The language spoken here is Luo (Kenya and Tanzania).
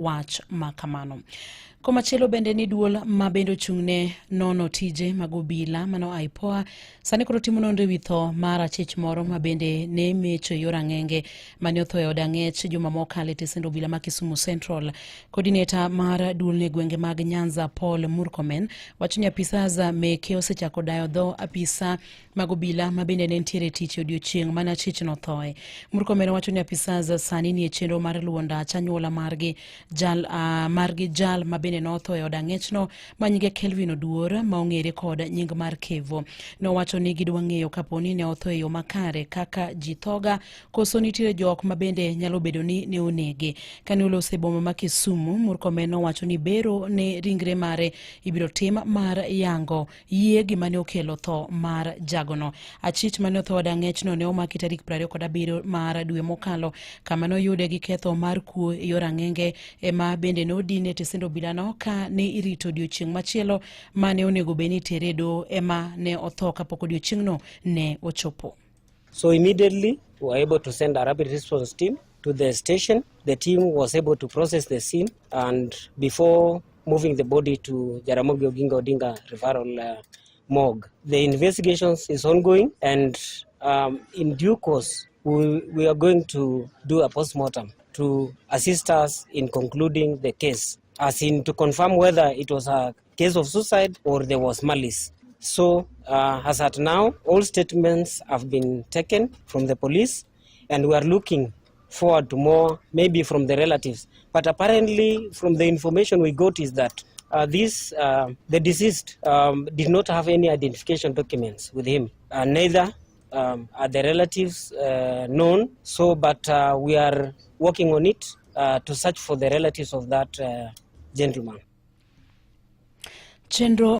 Wach ma kamano. Komachielo bende ni duol ma bende ochung'ne nono tije mag obila mano IPOA sani koro timo nonro ewi tho mar achich moro ma bende ne mecho e yor ang'enge mane otho e od ang'ech juma mokalo e tesend obila ma Kisumu Central. Coordinator mar duolno e gwenge mag Nyanza Paul Murkomen wacho ni apisas meke osechako dayo dho apisa mag obila ma bende ne nitiere e tich e odiechieng' mane achichno othoe. Murkomen wacho ni apisas sani nie chenro mar luwo ndach anyuola margi jal, margi jal ma bende notho e od ang'echno ma nyinge Kelvin Oduor ma ong'ere kod nying mar Kevo. Nowacho ni gidwa ng'eyo kapo ni ne otho e yo makare kaka ji thoga koso nitiere jok ma bende nyalo bedo ni ne onege. Kane oloso e boma ma Kisumu, Murkomen nowacho ni bero ne ringre mare ibiro tim mar yango yie gima ne okelo tho mar jagono. Achich mane otho od ang'echno ne omaki tarik 27 mar dwe mokalo kama ne oyude gi ketho mar kuo e yor ang'enge ema bende ne odine e tesend obilano ka ne irito odiochieng' machielo mane onego bed ni itere e doho ema ne otho kapok odiochieng'no ne ochopo. So immediately we were able to send a rapid response team to the station. The team was able to process the scene and before moving the body to Jaramogi Oginga Odinga referral morgue. The investigations is ongoing and in due course we are going to do a postmortem to assist us in concluding the case, as in to confirm whether it was a case of suicide or there was malice. So as at now, all statements have been taken from the police and we are looking forward to more, maybe from the relatives. But apparently, from the information we got is that the deceased did not have any identification documents with him. Neither are the relatives known. So, but we are working on it to search for the relatives of that gentleman. Chenro